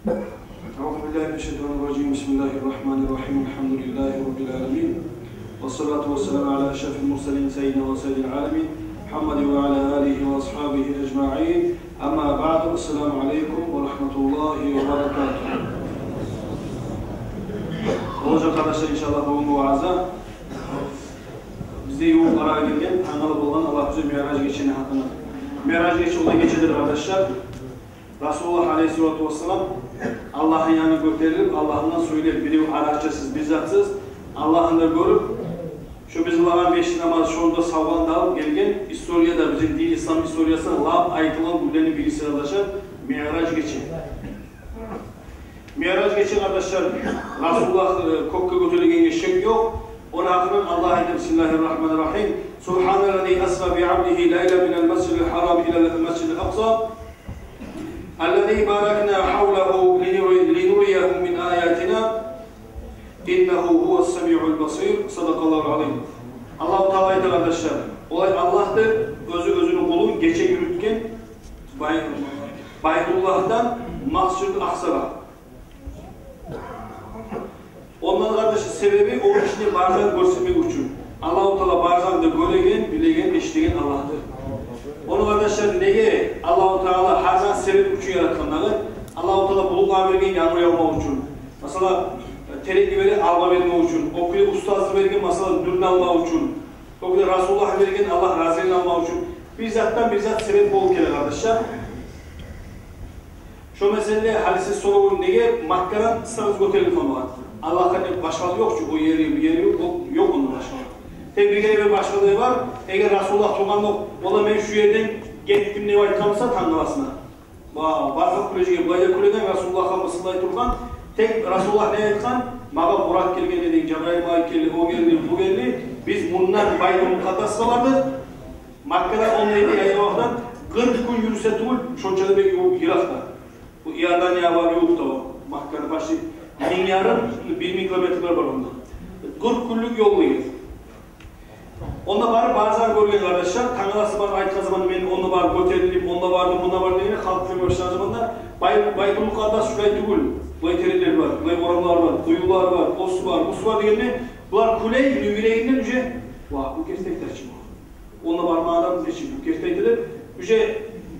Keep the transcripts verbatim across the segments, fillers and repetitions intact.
أعوذ بالله من الشيطان الرجيم. بسم الله الرحمن الرحيم. الحمد لله رب العالمين. والصلاة والسلام على أشرف المرسلين سيدنا وسيد العالمين محمد وعلى آله وأصحابه أجمعين. أما بعد. السلام عليكم ورحمة الله وبركاته. Гьюрметли къардашлар, иншааллагь, бугюнгю вааза бизге ювукъ арагъа гелген, тангала болгъан Аллагь бизге Миъраж гечени гьакъында. Миъраж гече олай гечедир, къардашлар. Расулуллагь алейгьиссалату вассалам Аллагьны янына гётерилип, Аллагьындан сёйлеп, бирев арачысыз, бир затсыз, Аллагьны да гёрюп, шо биз къылагъан беш намаз, шону да савабын да алып гелген, историяда, бизин дин ислам историясында лап айтылгъан гюнлени бириси, къардашлар, Миъраж гече. Миъраж гече, къардашлар, Расулуллагь, э, кёкге гётерилгенге шек ёкъ. Ону гьакъындан Аллагь айта: بسم الله الرحمن الرحيم. سبحان الذي أسرى بعبده ليلا من المسجد الحرام إلى المسجد الأقصى الذي باركنا حوله لنري-، لنريه من آياتنا إنه هو السميع البصير. صدق الله العظيم. Аллагьу Таала айта, къардашлар, олай Аллагьдыр, оьзю оьзюню къулун гече юрютген Бай-, Байтуллагьдан Масжид Акъсагъа. Ондан, къардашлар, себеби о ишни барына гёрсетмек учун. Аллагьу Таала барыны да гёреген, билеген, эшитеген Аллагьдыр. Ону, къардашлар, неге Аллагьу Таала гьар затны себеп учун яратгъан дагъы? Аллагьу Таала булутлагъа берген янгур явмакъ учун. Масала, терекге берген алма бермек учун. О кюйде устазны берген, масала, нюрню алмакъ учун. О кюйде Расулуллагьгъа берген Аллагь разилигин алмакъ учун. Бир затдан бир зат себеп болуп геле, къардашлар. Шо меселде гьали сиз соравугъуз, неге Маккадан сагъыз гётерилип къалмагъан? Аллагьгъа деп башгъасы ёкъ чу, о ери, бу ери ёкъ, о ёкъ онда башгъа. Тек бир гене бир башгъа да бар. Эгер Расулуллагь тургъан ёкъ, олар мен шу ерден гетдим деп айтгъан буса тангаласына, ва, барып кюлежеге, былайда кюлеген, Расулуллагьгъа мысгъыллай тургъан. Тек Расулуллагь не айтгъан? Магъа Буракъ гелген эди, Жабрайыл магъа гелди, о гелди, бу гелди. Биз мундан Байтул Мукъаддасгъа бардыкъ. Маккадан онда эди, яйгъан вакътидан къыркъ гюн юрюсе тюгюл, шонча да бек ю-, йыракъда. Бу Иорданияда бар, ювукъда о. Маккадан почти минг ярым, бир минг километрлер бар онда. Къыркъ гюнлюк ёл деген. Онда барып, барысын гёрген, къардашлар, тангаласы барып айтгъан заманда, мен онда барып гётерилдим, онда бардым, мунда бардым дегенде, халкъ гёре башлагъан заманда, Бай-, Байтул Мукъаддас шулай тюгюл, былай теренлер бар, былай орамлар бар, къуюлар бар, осу бар, бусу бар дегенде, булар кюлей, юрегинден уже, ва, бу герти айтды чы бу. Онда бармагъан адам нечик бу герти айтды деп, уже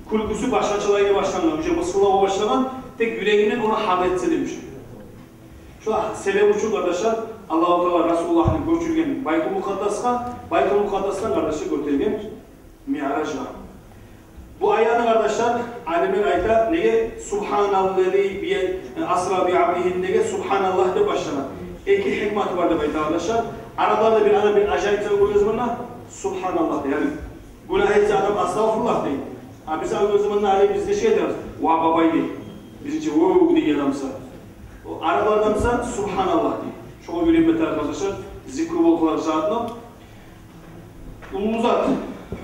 кюлкюсю башгъачалай башлангъан, уже мысгъыллай башлангъан, тек юрегинден ону гьакъ этсе де уже. Шо себеп учун, къардашлар, Аллагьу Таала Расулуллагьны гёчюрген Байтул Мукъаддасгъа, Байтул Мукъаддасдан, къардашлар, гётерген Миъражгъа. Бу аятны, къардашлар, алимлер айта, неге «Субгьаналлази би-, асра би абдигьи», неге «Субгьаналлагь» деп башлана? Эки гьикматы бар деп айта, къардашлар. Арапларда бир адам бир ажайып зат гёрген заманда «Субгьаналлагь» дей. Яни гюнагь этсе адам «Астагъфируллагь» дей. А биз гёрген заманда, гьали биз нечик айтабыз? «Ва бабай» дей. Бизинче «Вов» дей адам буса. О арапларда буса «Субгьаналлагь» дей. Шогъар гёре бетер, къардашлар, зикру болуп къалар затны. Уллу зат,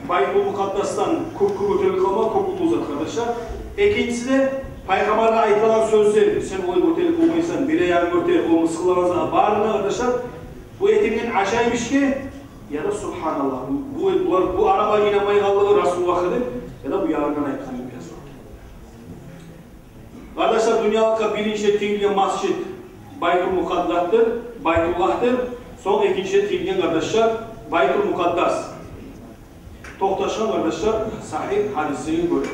Байтул Мукъаддасдан кёкге гётерилип къалма кёп уллу зат, къардашлар. Экинчиси де, пайхаммаргъа айтылгъан сёзлер, сен олай гётерилип болмайсан, бир аягъынг гётер, о мысгъыллагъан зат, барына, къардашлар, бу этилген ажайып ишге, яда «Субгьаналлагь». Бу, бу, булар, бу араплар инанмай къалдыгъы Расулуллагьгъа деп, яда бу ягъындан айтгъан деп язылгъан. Къардашлар, дюньялыкъгъа биринчи тигилген масжид Байтул Мукъаддасдыр, Байтуллагьдыр, сонг экинчи тигилген, къардашлар, Байтул Мукъаддас. Токъташгъан, къардашлар, сагьигь гьадисге гёре.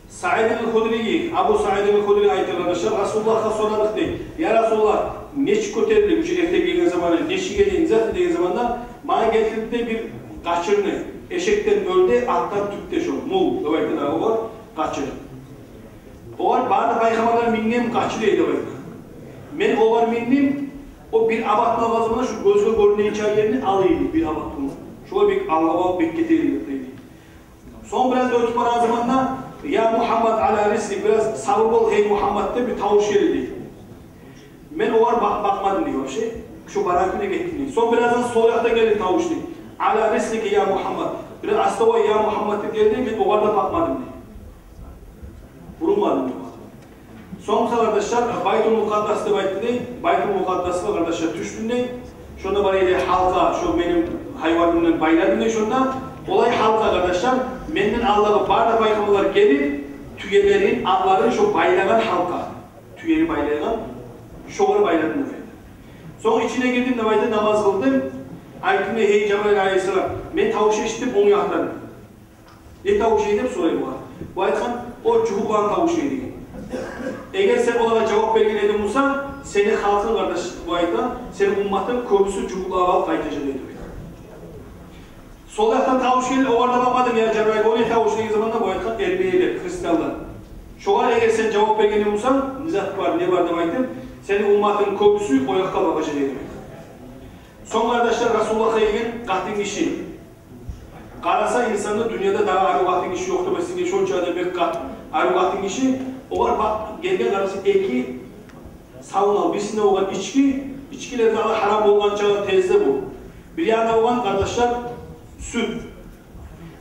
Саид аль-Худри, Абу Саид аль-Худри айта, къардашлар, Расулуллагьгъа сорадыкъ дей: «Я Расулуллагь, нечик гётерилди?» Уже эртен гелген заманда, нечик эди, не зат деген заманда, магъа гелтирди бир къачырны, эшекден оьрде, атдан тюпде шо, мул деп айта дагъы огъар, къачыр. Огъар бары да пайхаммарлар минген къачыр эди деп айта. Мен огъар миндим, о бир абат болгъан заманда шу гёзге гёрюнеген чакъы ерни алай эди, бир абат болгъан. Шолай бек алгъа барып, бек гете эди деп айта. Сонг бираз оьтюп барагъан заманда: «Я Мугьаммад, ала рислик, бираз сабур бол, гьей Мугьаммад», — деп бир тавуш гелди. Мен огъар бакъ-, бакъмадым дей вообще. Шу барагъан кюйде гетдим дей. Сонг бираздан сол якъдан гелди тавуш дей: «Ала рислик, я Мугьаммад». Бираз аста гой, я Мугьаммад, деп гелди, мен огъар да бакъмадым дей. Бурулмадым дей. Сонг буса, къардашлар, Байтул Мукъаддас деп айтды дей. Байтул Мукъаддасгъа, къардашлар, тюшдюм дей. Шонда бар эди гьалкъа, шо мени гьайванымдан байладым дей шонда. Олай гьалкъа, къардашлар, менден алдагъы бары да пайхаммарлар гелип, Тюелерин, атларын шо байлагъан гьалкъа, тюени байлагъан, шогъар байладым деп айта. Сонг ичине гирдим деп айта, намаз къылдым. Айтдым: «Гьей, Жабрайыл алайгьиссалам, мен тавуш эшитдим онг якъдан». «Не тавуш эди?» – деп сорай бугъар. Бу айтгъан: «О жугьутланы тавушу эди». «Эгер сен олагъа жавап берген эдинг буса, сени халкъынг, къардаш, – бу айта, – сени умматынг кёбюсю жугьутлагъа къайтажакъ эди». Сол якъдан тавуш гелди, огъар да бакъмадым, я Жабрайыл, о не тавуш деген заманда, бу айтгъан: «Эрмелилер, христианлар. Шогъар эгер сен жавап берген эдинг буса, не зат бар, не бар деп айтып, сени умматынг кёбюсю о якъгъа багъажакъ эди». Сонг, къардашлар, Расулуллагьгъа гелген къатын гиши. Къараса инсанны, дюньяда дагъы арив къатын гиши ёкъ деп эсинге, шонча да бек къат-, арив къатын гиши. Огъар бакъ-, гелген, къараса, эки савунал, бирисинде болгъан ички, ичкилер де гьали гьарам болгъан чагъы тезде бу. Бир янында болгъан, къардашлар, сют.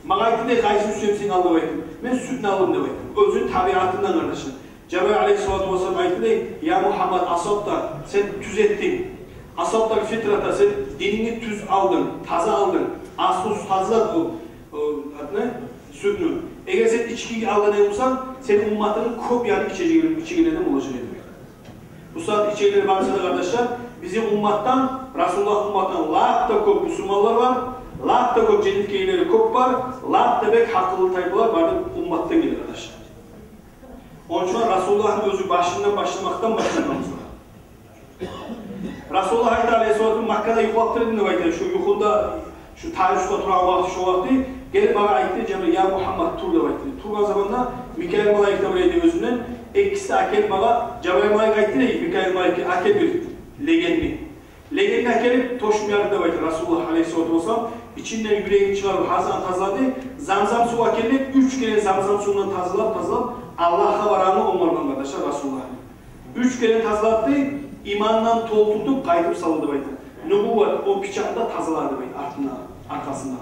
Магъа айтды дей: «Къайсын сюесен ал?» – деп айтды. «Мен сютню алдым», – деп айтды. Оьзюню табиатындан, къардашлар. Жабрайыл алайгьиссалату вассалам айтды дей: «Я Мугьаммад, асабта, сен тюз этдинг. Асабтал фитрата, сен динингни тюз алдынг, таза алдынг. Аслусу таза зат бу, о, атны, сютню. Эгер сен ичкини алгъан эдинг буса, сени умматынгны кёп яны ичежек, ичегенлерден болажакъ эди». Бу сагьат ичегенлер барысы да, къардашлар, бизин умматдан, Расулуллагь умматдан лап да кёп бусурманлар бар, лап да кёп женнетге гирерлери кёп бар, лап да бек гьакъыллы тайпалар бар деп умматдан геле, къардашлар. Ону учун Расулуллагьны оьзю башындан башламакъдан башламагъыз. Расулуллагь айта, алайгьиссалату: «Маккада юхлап тура эдим, – деп айта, – шу юхумда, шу тажда тура турагъан вакъти, шу вакъти гелип магъа айтды Жабрайыл: „Я Мугьаммад, тур“, – деп айтды. Тургъан заманда Микаил малайик де бар эди оьзюнден, экиси де гелип магъа, Жабрайыл малайик айтды дей Микаил малайикге: „Гелтир бир легенни“. Легенни гелтирип, тёшюм ярды деп айта Расулуллагь алайгьиссалату вассалам. Ичинден юрегин чыгъарып, гьарисин тазалады. Замзам сув гелтирип, уьч керен замзам сувундан тазалап, тазалап, Аллагьгъа барагъанны онгаргъан, къардашлар, Расулуллагь. Уьч керен тазалатды, имандан толтуртуп, къайтып салды деп айта. Нубувват, о печатны да тазалады деп айта, артында, аркъасында.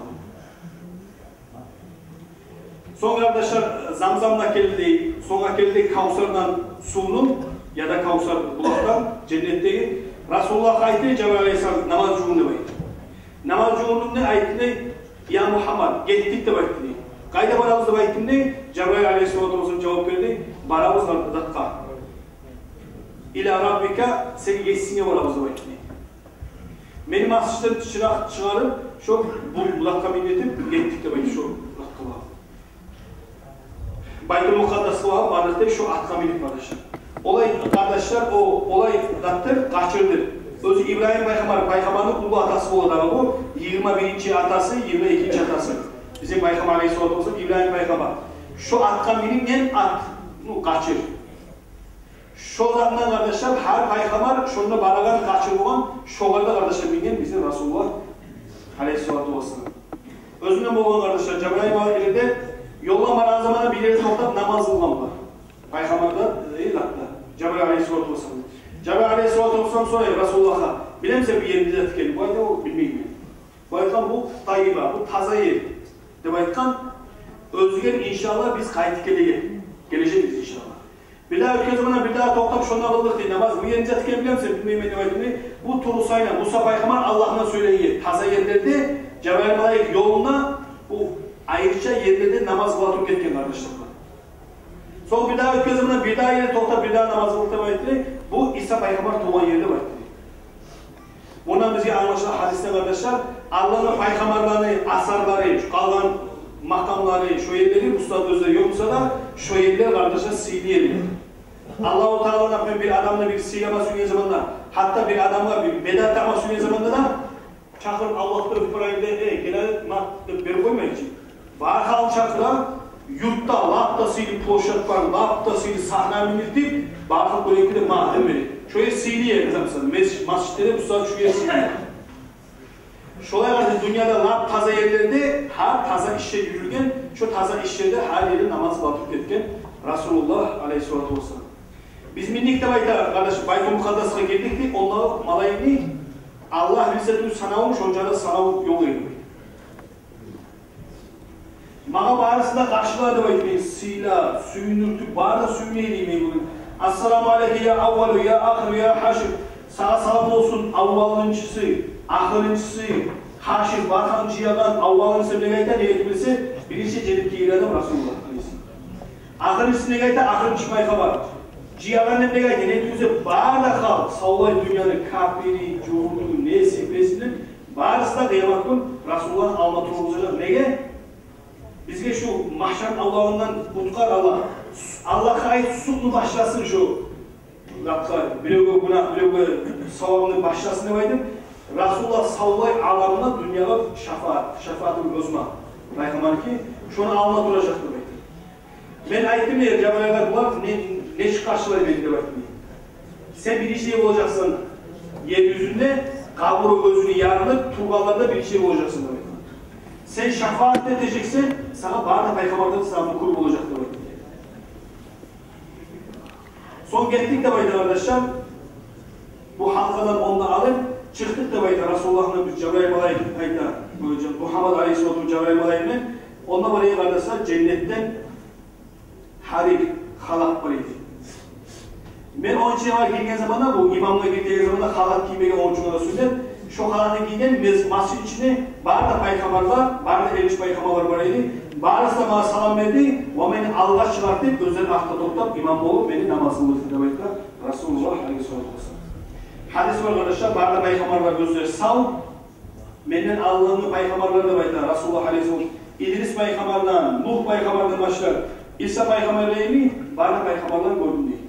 Сонг, къардашлар, Замзам да гелди, сонг гелди Кавсардан сувну, яда Кавсар булакъдан, женнетдеги. Расулуллагь айтды, Жабрайыл алайгьиссалам: «Намаз жувун», – деп айтды. Намаз жувундум деп айтды дей, «Я Мугьаммад, гетдик», – деп айтды дей. «Къайда барабыз?» – деп айтдым дей. Жабрайыл алайгьиссалату вассалам жавап берди: «Барабыз затгъа. Иля Раббика, сени Есинге барабыз», – деп айтды дей. Мени масжитден чыракъ чыгъарып, шо бу булакъгъа миндиртип гетдик деп айтды, шо булакъгъа барып. Байтул Мукъаддасгъа барып бардыкъ дей, шо атгъа минип, къардашлар. Олай, къардашлар, о, олай затдыр, къачырдыр. Оьзю Ибрагьим пайхаммар, пайхаммарны уллу атасы бола дагъы бу, йигирма биринчи атасы, йигирма экинчи атасы. Бизин пайхаммар алайгьиссалату вассалам Ибрагьим пайхаммар. Шо атгъа мининген ат, ну, къачыр. Шо затдан, къардашлар, гьар пайхаммар шонда барагъан, къачыр болгъан, шогъар да, къардашлар, минген бизин Расулуллагь алайгьиссалату вассалам. Оьзюнден болгъан, къардашлар, Жабрайыл малайик де ёлдан барагъан заманда бир ерде токътап намаз къылгъан бар. Пайхаммар да, э, зат да, Жабрайыл алайгьиссалату вассалам. Жабрайыл алайгьиссалату вассалам сорай Расулуллагьгъа: «Билемисен бу ерни зат экенин?» Бу айта: «О, билмеймен». Бу айтгъан: «Бу тайиба, бу таза ер», – деп айтгъан. «Оьзюгер, иншааллагь, биз къайтып гележек, гележекбиз, иншааллагь». Бирдагъы оьтген заманда бирдагъы токътап, шонда къылдыкъ дей намаз. «Бу ерни зат экенин билемисен?» «Билмеймен», – деп айтды дей. Бу Турусайна, Муса пайхаммар Аллагьдан сёйлеген ер, таза ерлерде Жабрайыл малайик ёлунда, бу айрыча ерлерде намаз къыла туруп гетген, къардашлар. Сонг бирдагъы оьтген заманда бирдагъы ерде токътап, бирдагъы намаз къылдыкъ деп айтды дей. «Бу Иса пайхаммар тувгъан ер», – деп айтды дей. Мундан бизге англашыла гьадисден, къардашлар, Аллагьны пайхаммарларыны асарлары, шу къалгъан макъамлары, шо ерлери, устаз оьзлери ёкъ буса да, шо ерлер, къардашлар, сыйлы ерлер. Аллагьу Таала, например, бир адамны бир сыйлама сюйген заманда, гьатта бир адамгъа бир медаль такъма сюйген заманда да, чакъырып, Аллагьгъа оьтюп барайын деп, «Эй, гел, ма», – деп берип къоймай чы. Бар халкъны чакъыра, юртда лап да сыйлы площадь бар, лап да сыйлы сагьна миндиртип, бар халкъ гёрсетип де, ма, деп бере. Шо ер сыйлы ер, мисал, мес-, масжитлерде, мисал, шо ер сыйлы ер. Шолай гьали дюньяда лап таза ерлерде, гьар таза ишлер юрюлген, шо таза ишлерде гьар ерде намаз къыла туруп гетген Расулуллагь алайгьиссалату вассалам. Биз миндик деп айта, къардаш, Байтул Мукъаддасгъа гирдик дей, онда малайикни Аллагь билсе тюгюл санавун, шонча да санав ёкъ эди. Магъа барысы да къаршылар деп айтмай, сыйлап, сююндюртюп, бары да сююне эди мени булан. «Ассаламу алейка я аввалу, я ахиру, я гьашир». Сагъа салам болсун, аввалынчысы, ахырынчысы, гьашир, барын жыягъан, аввалынчысы деп неге айта, неге тюгюл эсе, биринчи женнетге гиреген Расулуллагь алайгьиссалам. Ахырынчысы неге айта, ахырынчы пайхаммар. Жыягъан деп неге айта, неге десе, бары да халкъ, савлай дюньяны капири, жугьуту, неси, песи, барысы да къыямат гюн Расулуллагьны алдына туруп болажакъ. Неге? Бизге шу магьшар авлагъындан къутгъар, Аллагь. Аллагьгъа айт, сутну башласын шу затгъа, биревге гюнагь, биревге савабын башласын деп айтып, Расулуллагь савлай аламны дюньягъа шафаат, шафаатул узма, пайхаммарныки, шону алдына туражакъ деп айтып. Мен айтдым, я Жабрайылгъа, булар не, нечик къаршылай мени деп айтдым. Сен биринчи болажакъсан ер юзюнде, къабуру оьзюню ярылып тургъанларда биринчи болажакъсан деп айтдым. Сен шафаат этежексен, сагъа бары да пайхаммарлар сагъа мюкюр болажакъ деп айтдым. Сонг гетдик деп айта, къардашлар. Бу гьалкъадан онда алып чыкъдыкъ деп айта. Расулуллагьны бир Жабрайыл малайик айта, бу Мугьаммат алайгьиссалату Жабрайыл малайик мен. Онда бар эди, къардашлар, женнетден гьарир, халат бар эди. Мен ону ичине гирген заманда, бу имамгъа гирген заманда халат гиймеге ону учун да сюннет. Шо халатны гийген, мес-, межит ичинде бары да пайхаммарлар, бары да элчи пайхаммарлар бар эди. Барысы да магъа салам берди, ва мени алгъа чыгъар деп, оьзлер артда токътап, имам болуп, мени намазымны къылды деп айтды Расулуллагь алайгьиссалату вассалам. Гьадис бар, къардашлар, бары да пайхаммарлар оьзлери сав, менден алдынгъы пайхаммарлар деп айта Расулуллагь алайгьиссалам. Идрис пайхаммардан, Нугь пайхаммардан башлап, Иса пайхаммар дейми, бары да пайхаммарлар гёрдюм дей.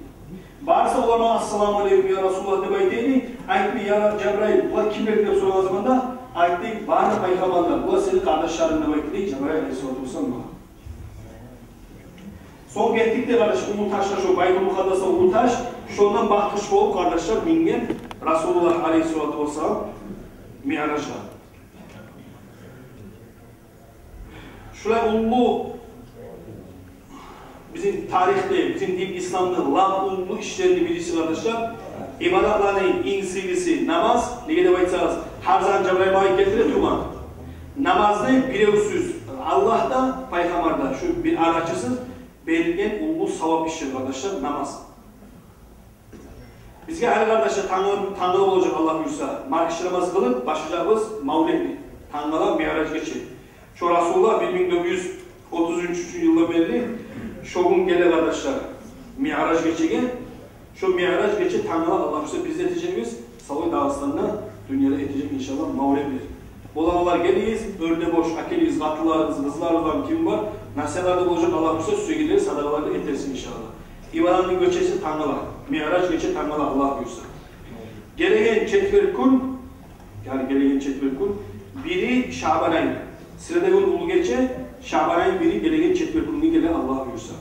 Барысы олар магъа: «Ассаламу алайкум, я Расулуллагь», — деп айта эди. Айтдым: «Я Жабрайыл, булар кимлер?» — деп сорагъан заманда, айтды: «Бары да пайхаммарлар, булар сени къардашларынг», — деп айтды дей Жабрайыл алайгьиссалату вассалам магъа. Сонг гетдик де, къардаш, уллу ташгъа, шо Байтул Мукъаддасда уллу таш, шондан басгъыч болуп, къардашлар, минген Расулуллагь алайгьиссалату вассалам Миъражгъа. Шулай уллу бизин тарихде, бизин дин исламны лап уллу ишлерини бириси, къардашлар, ибадатланы инг сыйлысы намаз. Неге деп айтсагъыз, гьар заман Жабрайыл малайик гелтире тургъан. Намазны биревсюз, Аллагь да, пайхаммар да, шу бир арачысыз берилген уллу савап ишдир, къардашлар, намаз. Бизге гьали, къардашлар, тангала, тангала болажакъ, Аллагь буюрса, маркача намаз къылып башлажакъбыз мавлетни. Тангала Миъраж гече. Шо Расулуллагь бир минг дёрт юз отуз уьчюнчю йылдан берли шо гюн геле, къардашлар, Миъраж гечеге. Шо Миъраж гече тангала, Аллагь буюрса, биз де этежекбиз, савлай Дагъыстанда, дюньяда этежек, иншаллагь, мавлетни. Болагъанлар гелигиз, оьрде бош, алып гелигиз къатынларыгъызны, къызларыгъызны, ким бар, насигьатлар да болажакъ, Аллагь буюрса, сюегенлер садагъалар да этерсиз, иншаллагь. Ибадатны гечеси тангала, Миъраж гече тангала, Аллагь буюрса. Гелеген четверг гюн, яни гелеген четверг гюн, бири Шабан айны, среда гюн уллу гече, Шабан айны бири гелеген четверг гюнге геле, Аллагь буюрса.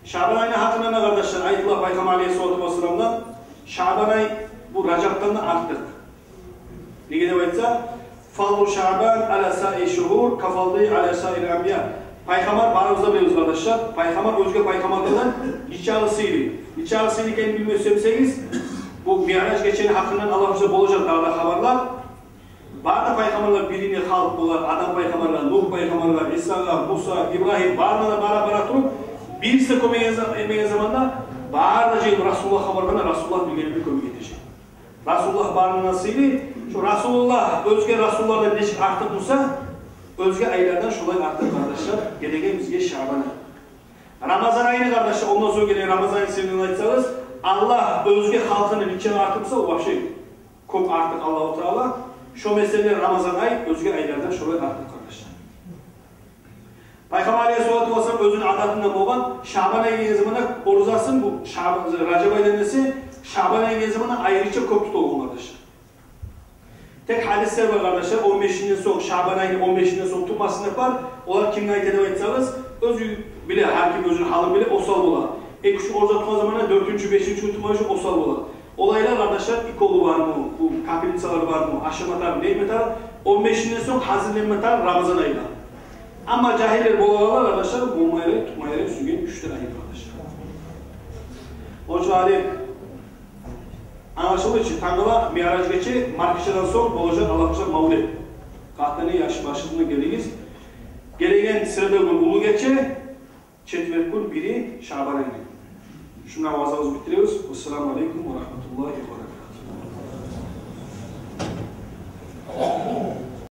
Шабан айны гьакъында, къардашлар, айтыла Пайхаммар алейгьиссалату вассаламдан, Шабан ай бу Ражабдан да артыкъ. Неге деп айтса, «Фадлу Шабан аля саири шшугьур ка фадлигьи аля саирил анбия». Пайхаммар, барыбыз да билебиз, къардашлар, Пайхаммар оьзге пайхаммарлардан нечакъы сыйлы. Нечакъы сыйлы экенин билме сюйсегиз, бу Миъраж гечени гьакъындан Аллагь буюрса болажакъ дагъы да хабарлар. Бары да пайхаммарлар бирини халкъ булар, Адам пайхаммаргъа, Нугь пайхаммаргъа, Исагъа, Муса, Ибрагьим, барына да бара-бара туруп, бириси де кёмек этме-, этмеген заманда, бары да жыйылып Расулуллагь хабарлагъанда, Расулуллагь билгенин де кёмек этежек. Расулуллагь барындан сыйлы, шо Расулуллагь оьзге расуллардан нечик артыкъ буса, оьзге айлардан шолай артыкъ, къардашлар, гелеген бизге Шабан ай. Рамазан айны, къардашлар, ондан сонг гелеген Рамазан айны сыйлыгъын айтсагъыз, Аллагь оьзге халкъындан нечик артыкъ буса, о вообще кёп артыкъ Аллагьу Таала, шо меселде Рамазан ай оьзге айлардан шолай артыкъ, къардашлар. Пайхаммар алейгьиссалату вассалам оьзюню адатында болгъан, Шабан ай гелген заманда оразасын, бу Шаб-, Ражаб айдан эсе, Шабан ай гелген заманда айрыча кёп тута болгъан, къардашлар. Тек гьадислер бар, къардашлар, он бешинден сонг, Шабан айны он бешинден сонг тутмасын деп бар. Олар кимге айта деп айтсагъыз, оьзю биле, гьар ким оьзюню гьалын биле, осал бола. Эки-уьч ораза тутгъан заманда дёртюнчю, бешинчи гюн тутмагъан учун осал бола. Олайлар, къардашлар, уколу бармы, бу капельницалар бармы, ашама тарыкъ, не этме тарыкъ, он бешинден сонг гьазирленме тарыкъ Рамазан айгъа. Амма жагьиллер болагъанлар, къардашлар, болма ярай, тутма ярай сюйген уьч де айны, къардашлар. Ону учун гьали англашылды чы, тангала Миъраж гече, маркачадан сонг болажакъ, Аллагь буюрса, мавлет. Къатыны, яш, башыгъызны гелигиз. Гелеген среда гюн уллу гече, четверг гюн бири Шабан айны. Шунда ваазабызны битиребиз. Ассаламу алейкум ва рагьматуллагьи ва баракатугь.